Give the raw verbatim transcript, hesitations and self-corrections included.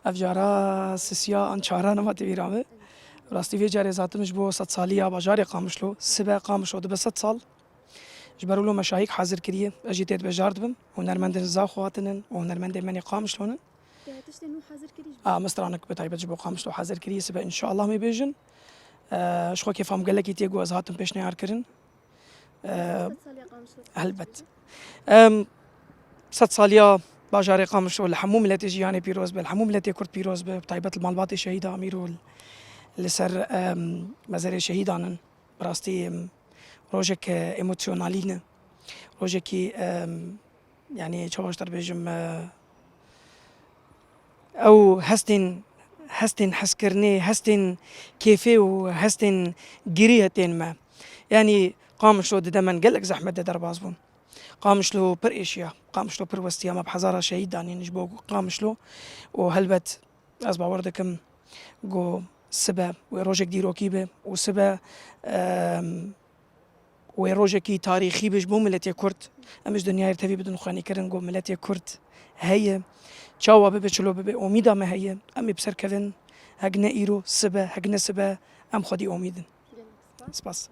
Ev cara sisiya an çara nema tê bîra min. Rastî vê carê zaten ji bo sed saliya bajarê Qamişlo, sibe Qamişlo dibe sed sal. Ji ber wilo me şahîk hazir kiriye. Ez jî tê de bejar dibim. Hunermendên Zaxo hatinin û hunermendên me nê Qamişlo nin. Te tiştê nû hazir kirî ji bo? A, min stranek bi taybet ji bo Qamişlo hazir kiriye. Sibe înşallah me bêjin. E, ji xwe kêfa min gelekî tê ku ez hatim pêşniyar kirin. E, Sed saliya Qamişlo. Helbet. Em, sed saliya bajarê Qamişlo li hemû miletê jiyanê pîroz be, li hemû miletê Kurd pîroz be, bi taybet li malbatê şehîda Amîro li, li ser, em, mezerê şehîdan in. Bi rastî, em, rojek, e, emosyonalî ne. Rojekî, em, yanî çawa ji te re bêjim, e, ew hestên, hestên hezkirinê, hestên kêfê û hestên girî tên me. Yanî Qamişlo di demen gelek zehmet de derbas bûn. Qamişlo pir êşiya, Qamişlo pir westiya, me bi hezara şehîd danîn ji bo Qamişlo û helbet ez bawer dikim ku sibe wê rojek dîrokî be û sibe, em, wê rojekî tarîxî be ji bo miletê Kurd. Em ji dinyayê tevî bidin xwenîkirin ku miletê Kurd heye. Çawa bibe, çilo bibe, omîda me heye. Em ê bi ser kevin, hek ne îro, sibe, hek ne sibe, em xwedî omîd in. Gelek spas. Spas.